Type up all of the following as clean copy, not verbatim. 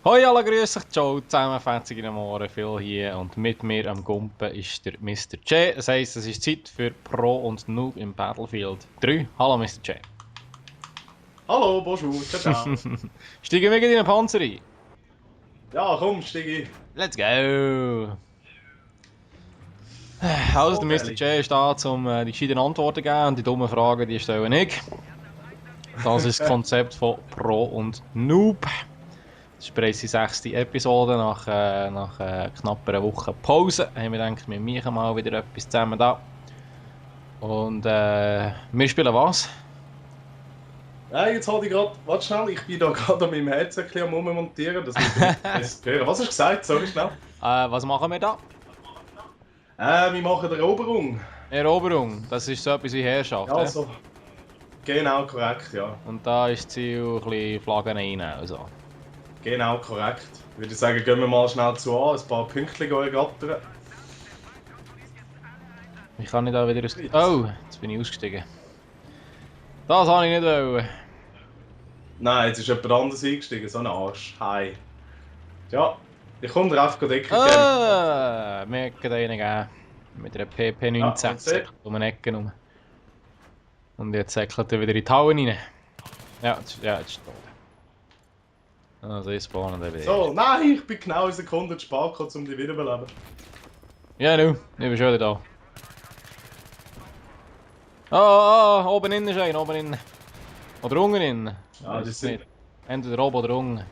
Hoi alle, grüß euch, ciao zusammen, fetzig in Morgen, Phil hier und mit mir am Gumpen ist der Mr. J. Das heisst, es ist Zeit für Pro und Noob im Battlefield 3. Hallo Mr. J. Hallo, bonjour, ciao, ciao. Steigen wir gleich in den Panzer ein? Ja, komm, steig ein. Let's go! Also, So, der Mr. Deli. J ist da, um die gescheiten Antworten zu geben und die dummen Fragen, die stelle ich. Das ist das Konzept von Pro und Noob. Das ist bereits die 6. Episode nach knapp einer Woche Pause. Haben wir gedacht, wir machen mal wieder etwas zusammen da. Und wir spielen was? Nein, jetzt halt ich gerade, warte schnell, ich bin da gerade an meinem Headset ein bisschen am Rummontieren, das muss ich nicht hören. Was hast du gesagt? Sorry, schnell. Was machen wir da? Wir machen Eroberung. Eroberung, das ist so etwas wie Herrschaft. Ja, so. Genau, korrekt, ja. Und da ist das Ziel ein bisschen Flaggen rein. Also. Genau, korrekt. Ich würde sagen, gehen wir mal schnell zu an, ein paar Pünktchen ergattern. Ich kann nicht da wieder aus... Oh, jetzt bin ich ausgestiegen. Das habe ich nicht wollen. Nein, jetzt ist jemand anderes eingestiegen, so ein Arsch. Hi. Ja, ich komme dir einfach Deckung geben. Wir können einen geben. Mit einer PP19 Ja, um eine Ecke rum. Und jetzt säckelt er wieder in die Hauen rein. Ja, jetzt ist tot. Also ich spawne den wieder. So, nein, ich bin genau eine Sekunde zu spät gekommen, um dich wiederbeleben. Ja, nu, ich bin schon wieder da. Oh, oben innen ist einer, oben innen. Oder unten innen. Ja, das sind... nicht. Entweder oben oder unten.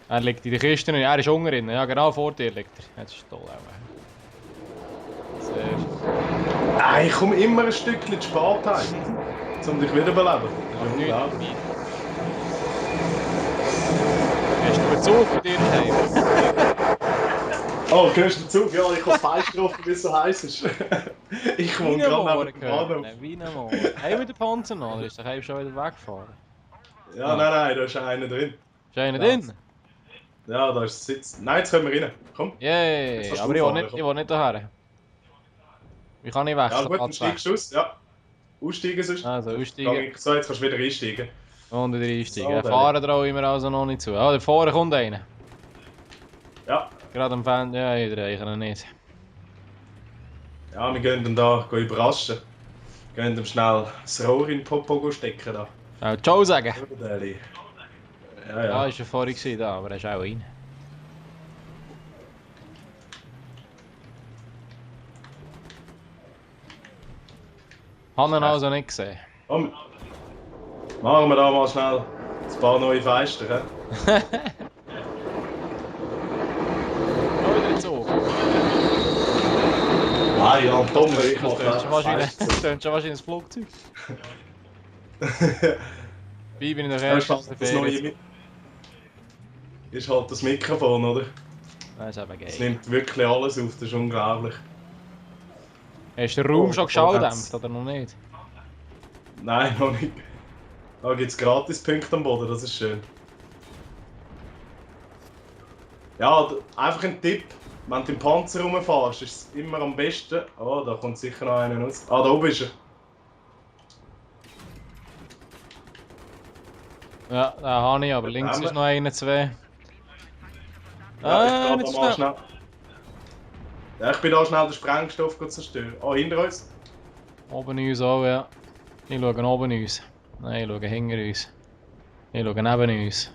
Er liegt in der Kiste, er ist unten drin. Ja, genau vor dir liegt er. Jetzt ist er toll. Sehr. Nein, ich komme immer ein Stückchen zu spät heim, um dich wiederbeleben. Das ist unglaublich. Hast du Bezug bei dir daheim? Oh, gehörst du den Zug? Ja, ich habe falsch getroffen, weil es so heiß ist. Ich wohne gerade neben dem Bahnhof. Wienermoor. Haben wir den Panzer noch? Oder ist der Heim schon wieder weggefahren? Ja, nein, da ist einer drin. Ist einer drin? Ja, da ist der Sitz. Nein, jetzt können wir rein. Komm. Yay, aber ich will nicht daher. Wie kann ich wechseln? Ja gut, dann steigst du aus. Ja. Aussteigen sonst. Also, aussteigen. So, jetzt kannst du wieder einsteigen. Und wieder einsteigen. So, Fahren traue ich mir also noch nicht zu. Oh, da vorne kommt einer. Ja. Gerade am Fan. Ja, ich drehe ihn nicht. Ja, wir gehen dann da überraschen. Wir gehen dann schnell das Rohr in den Popo stecken. Da. Ciao sagen. Ja, Ja, ist ja vorhin da, aber er ist auch rein. Haben ihn also nicht gesehen. Komm. Machen wir da mal schnell ein paar neue Feister. Wieder zu. Nein, ja, Tom, ich Das tönt schon mache wahrscheinlich ein Flugzeug. Wie bin ich noch Ja, erst ist halt das neue ist halt das Mikrofon, oder? Das ist eben geil. Es nimmt wirklich alles auf, das ist unglaublich. Hast du den Raum Oh, schon geschalldämpft oder noch nicht? Nein, noch nicht. Da gibt es Gratispunkte am Boden, das ist schön. Ja, einfach ein Tipp. Wenn du im Panzer rumfährst, ist es immer am besten. Oh, da kommt sicher noch einer raus. Ah, da oben ist er. Ja, den habe ich, aber links ist noch einer, zwei. Ja, ich nicht da so mal schnell. schnell. Ja, ich bin da schnell den Sprengstoff zerstören. Ah, hinter uns. Oben uns auch, ja. Ich schaue oben uns. Nein, ich schaue hinter uns. Ich schaue neben uns.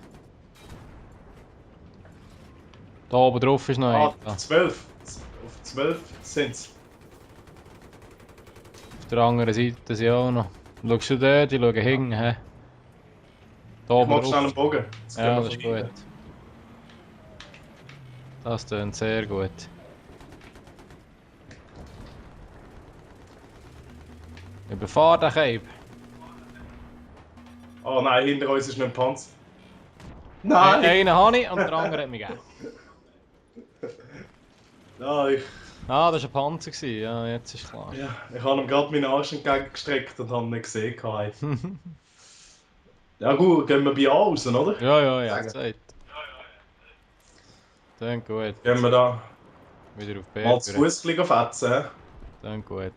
Da oben drauf ist noch einer. Ah, 12. Auf 12 sind es. Auf der anderen Seite sind auch noch. Schaust du dort? Ich schaue hinten. He? Da Ich oben mach schnell einen drauf. Bogen. Jetzt gehen Ja, wir das ist vorbei. gut. Das tönt sehr gut. Überfahr den Cape. Oh nein, hinter uns ist noch ein Panzer. Nein! Einen habe ich und der andere hat mich gegeben. Ja, ich Das war ein Panzer. Ja, jetzt ist klar. habe ihm gerade meinen Arsch entgegengestreckt und habe ihn nicht gesehen. Ja gut, gehen wir bei A raus, oder? Ja, gesagt. Tönt gut. Gehen wir da Wieder auf B. mal zu Fuß fetzen. Hä? Tönt gut.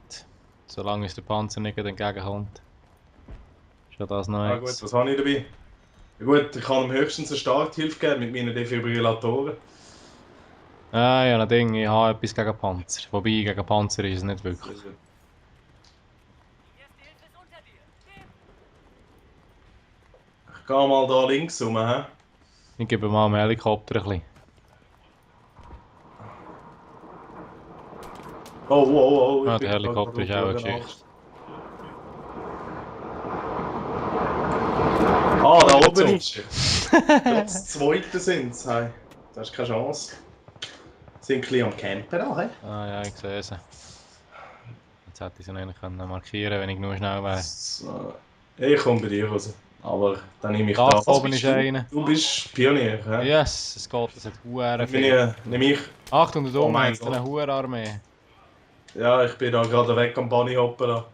Solange uns der Panzer nicht entgegenkommt. Ist ja das noch Ja gut, nichts. was habe ich dabei? Ja gut, ich kann ihm höchstens eine Starthilfe geben mit meinen Defibrillatoren. Ah ja, ein Ding, ich habe etwas gegen Panzer. Wobei, gegen Panzer ist es nicht wirklich. Sehr gut. Ich gehe mal da links rum, hä? Ich gebe mal dem Helikopter ein bisschen. Oh, oh, oh, ich Ah, der bin da Helikopter ist auch eine gerade Geschichte. Angst. Ah, da Wieder oben zu. ist er. Gerade das zweite sind sie. Hey. Da hast keine Chance. Sind ein bisschen am Campen da, hey? Ah ja, ich sehe sie. Jetzt hätte ich sie noch eigentlich markieren können, wenn ich nur schnell wäre. So. Ich komme bei dir raus. Aber dann nehme ich Dach da. Was oben ist bist du? einer. Du bist Pionier, hä? Yes, es geht, es hat Huren Dann viel. nehme ich. Achtung, da Oh unten hat mein es eine Gott. Hurenarmee. Ja, ich bin da gerade weg am Bunny hoppen da.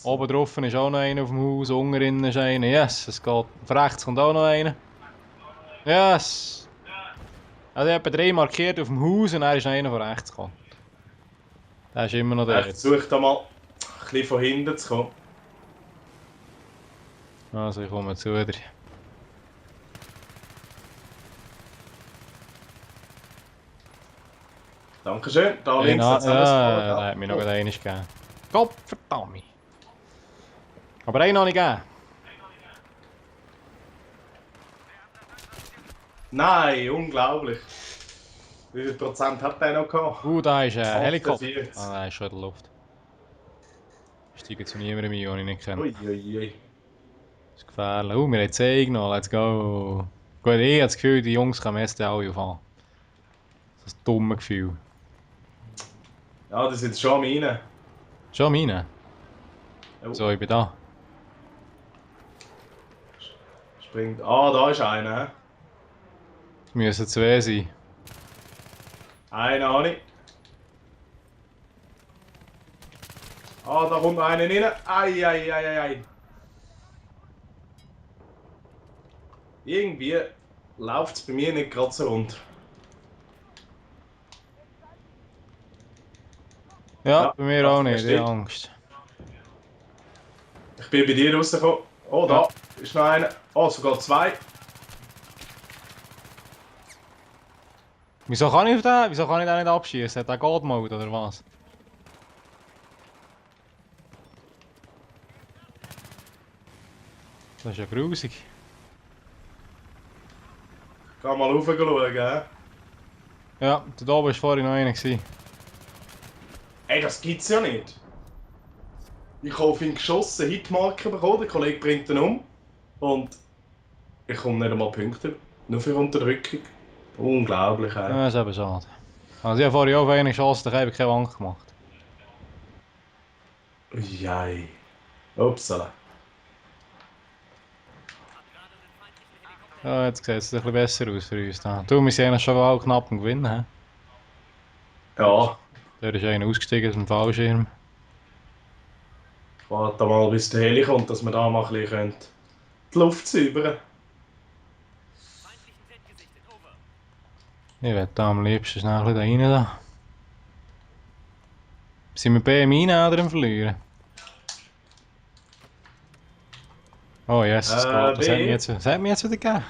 Oben So. drauf ist auch noch einer auf dem Haus, unten drin ist einer. Yes, es geht. Auf rechts kommt auch noch einer. Yes! Also ich habe etwa 3 markiert auf dem Haus und dann ist noch einer von rechts gekommen. Der ist immer noch Ich dort. versuche da mal ein bisschen von hinten zu kommen. Also ich komme zu dir. Dankeschön. Da links Ja, hat es auch noch der hat mir noch einmal gegeben. Gott verdammt! Aber einen habe ich gegeben. Nein, unglaublich. Wie viel Prozent hat der noch gehabt? Da ist ein Helikopter. 48. Ah, der ist schon in der Luft. Ich steige zu niemandem ein, den ich nicht kenne. Uiuiui. Das ist gefährlich. Wir haben 10 noch, let's go. Gut, ich habe das Gefühl, die Jungs kommen erst alle auffahren. Das ist ein dummes Gefühl. Ja, die sind schon am rein. Schon meine. Oh, So, ich bin da. springt. Ah, da ist einer. Hä? Es müssen 2 sein. Einer habe ich. Ah, da kommt einer rein. Ei, ei, ei, ei, ei. Irgendwie läuft es bei mir nicht gerade so rund. Ja, Ja, bei mir auch dachte, er nicht, ich habe steht. Angst. Ich bin bei dir rausgekommen. Oh, Ja. da ist noch einer. Oh, sogar 2. Wieso kann ich den nicht abschießen? Hat der God Mode oder was? Das ist ja grusig. Geh mal rauf schauen, gell? Ja, da oben war vorhin noch einer. Gewesen. Ey, das gibt's ja nicht. Ich habe auf ihn geschossen, Hitmarker bekommen, der Kollege bringt ihn um. Und ich komme nicht einmal Punkte. Nur für Unterdrückung. Unglaublich, ey. Ja, das ist eben schade. Also ich habe vorhin auch auf einen geschossen, da habe ich keine Wand gemacht. Jei. Upsala. Ja, jetzt sieht es ein bisschen besser aus für uns. Da. Du, wir sind eigentlich schon auch knapp am Gewinnen. He? Ja, Da ist einer ausgestiegen aus dem Fallschirm. ich warte mal, bis der Heli kommt, dass wir da mal ein bisschen die Luft säubern. Ich werde da am liebsten schnell ein bisschen da rein. Da. Sind wir BMI oder am Verlieren? Oh yes, es geht. Was hat mir jetzt wieder gegeben?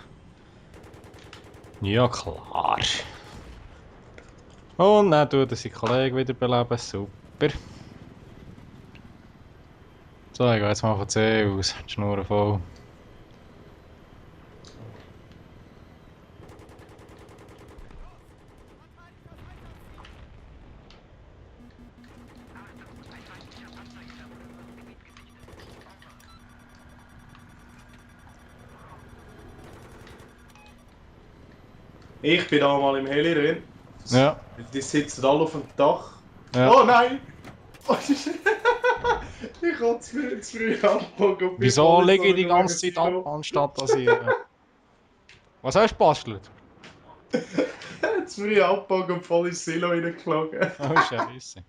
Ja, klar. Und dann tut er seinen Kollegen wieder beleben. Super. So, ich gehe jetzt mal von C aus. Die Schnur voll. Ich bin da mal im Heli drin. Ja. Die sitzen alle auf dem Dach. Ja. Oh nein! Ich habe zu früh abgebogen. Wieso lege ich die ganze Zeit ab, anstatt dass ich... Was hast du gebastelt? Zu früh abgebogen und voll ins Silo reingeflogen. Oh, Scheiße.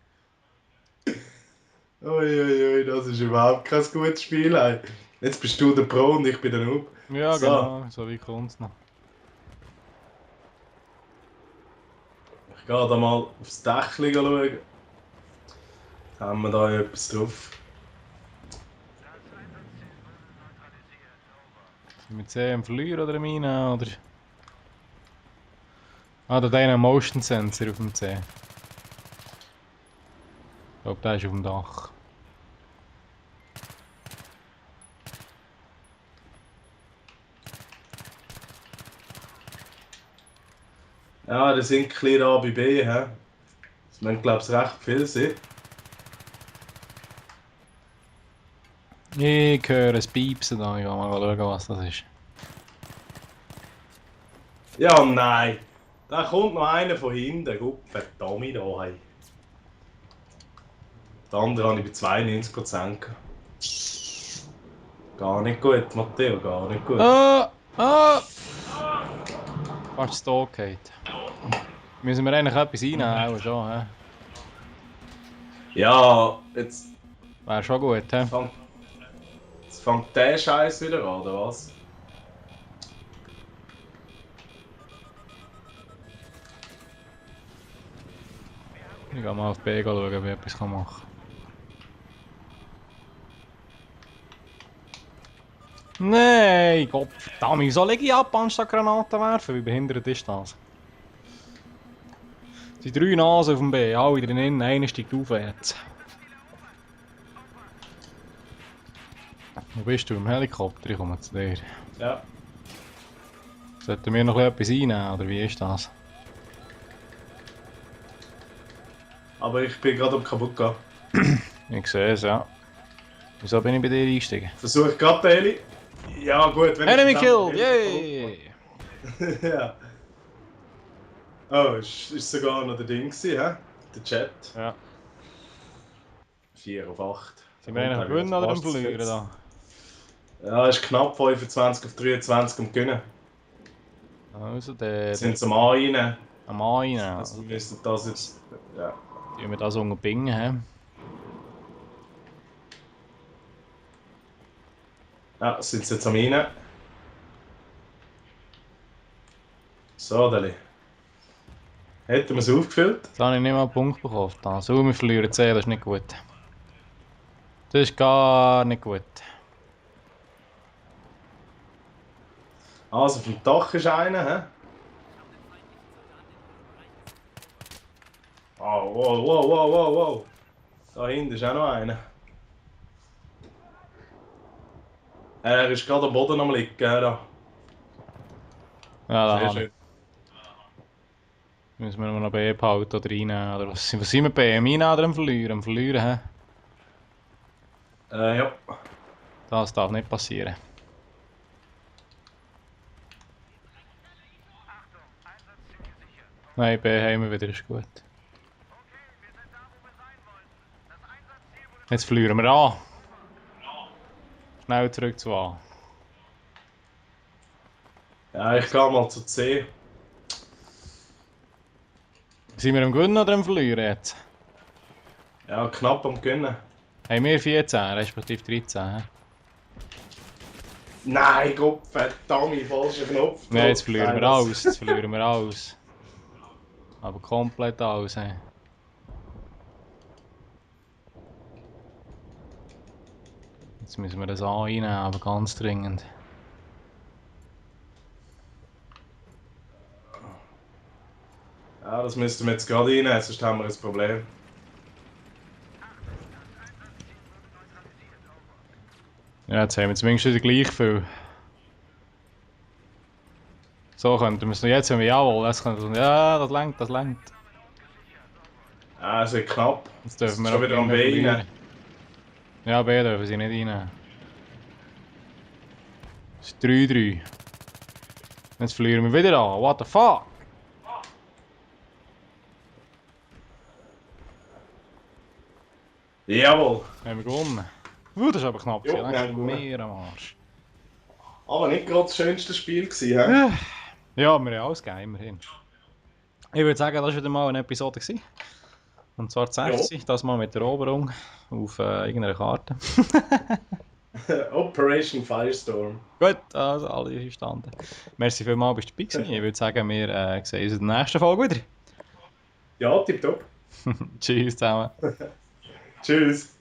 Uiuiui, das ist überhaupt kein gutes Spiel. Ey. Jetzt bist du der Pro und ich bin der Noob. Ja, So. genau. So wie kommt es noch. Ich gehe da mal aufs Dächchen schauen. Haben wir da etwas drauf? Sind wir C am Verlieren oder am Einnehmen, oder? Ah, da hat einer einen Motion Sensor auf dem C. Ich glaube, der ist auf dem Dach. Ja, das sind clear A bei B, hä? Das müssen, glaube ich, recht viel sein. Ich höre ein Piepsen da, ich will mal schauen, was das ist. Ja, nein! Da kommt noch einer von hinten. Gut, verdammt da, hey. Der andere habe ich bei 92% gehabt. Gar nicht gut, Matteo, gar nicht gut. Ah! Ah! Fast da geht. Müssen wir eigentlich etwas reinnehmen, auch schon, hä? Ja, jetzt Wäre schon gut, hä? fängt der Scheiß wieder an, oder was? Ich gehe mal auf B schauen, ob ich etwas machen kann. Nein, Gott verdammt, wieso lege ich ab, anstatt Granaten werfen? Wie behindert ist das? Die 3 Nasen auf dem B, alle drinnen, einer steigt auf jetzt. Wo bist du? Im Helikopter? Ich komme zu dir. Ja. Sollten wir noch etwas einnehmen, oder wie ist das? Aber ich bin gerade am kaputt gegangen. Ich sehe es, ja. Wieso bin ich bei dir eingestiegen? Versuche gerade den Heli. Ja, gut, wenn Enemy ich killed! Yay! Ja. Oh, ist sogar noch der Ding gewesen, hä? Der Chat. Ja. 4 auf 8. Sind wir eigentlich am Gewinnen oder am Verlieren da? Ja, ist knapp 25 auf 23 am Gewinnen. Also der... Sind sie am A rein. Am einen. Also wir müssen das jetzt... Ja. Tun wir das unterbingen, hä? Ja, sind sie jetzt am rein. So, Deli. Hätten wir es aufgefüllt? Jetzt habe ich nicht mal einen Punkt bekommen. So, wir verlieren 10, das ist nicht gut. Das ist gar nicht gut. Also vom Dach ist einer, hä? Oh, wow, wow, wow, wow, wow. Da hinten ist auch noch einer. Er ist gerade am Boden am liegen, da. Ja, da Sehr habe ich. schön. Müssen wir noch B behalten oder reinnehmen, oder was sind wir bei M einnehmen oder am Verlieren? Am Verlieren, hä? Ja. Das darf nicht passieren. Nein, B haben wir wieder, ist gut. Jetzt verlieren wir an. Schnell zurück zu A. Ja, ich gehe mal zu C. Sind wir am Gewinnen oder am Verlieren jetzt? Ja, knapp am Gewinnen. Haben wir 14, respektive 13, hä? Nein, Gott, verdammt, falscher Knopf. Nein, jetzt verlieren wir alles. Jetzt verlieren wir alles. Aber komplett alles, hä? Jetzt müssen wir das A reinnehmen, aber ganz dringend. Ja, das müssten wir jetzt gerade reinnehmen, sonst haben wir ein Problem. Ja, jetzt haben wir zumindest wieder gleich viel. So könnten wir es noch. Jetzt haben wir jawohl, das könnte, ja, das lenkt, das lenkt. Ja, es wird knapp. Jetzt dürfen wir schon wieder am B rein. Ja, B dürfen sie nicht rein. Es ist 3-3. Jetzt verlieren wir wieder an. What the fuck? Jawohl. Haben wir gewonnen. Das ist aber knapp. Jo, Ja, wir haben mehr am Arsch. Aber nicht gerade das schönste Spiel gewesen, hä? Ja, wir haben alles gegeben, immerhin. Ich würde sagen, das war wieder mal eine Episode gewesen. Und zwar die 60, das mal mit der Eroberung auf irgendeiner Karte. Operation Firestorm. Gut, also alle verstanden. Merci vielmals, bist du dabei gewesen. Ich würde sagen, wir sehen uns in der nächsten Folge wieder. Ja, tipptopp. Tschüss zusammen. Tschüss.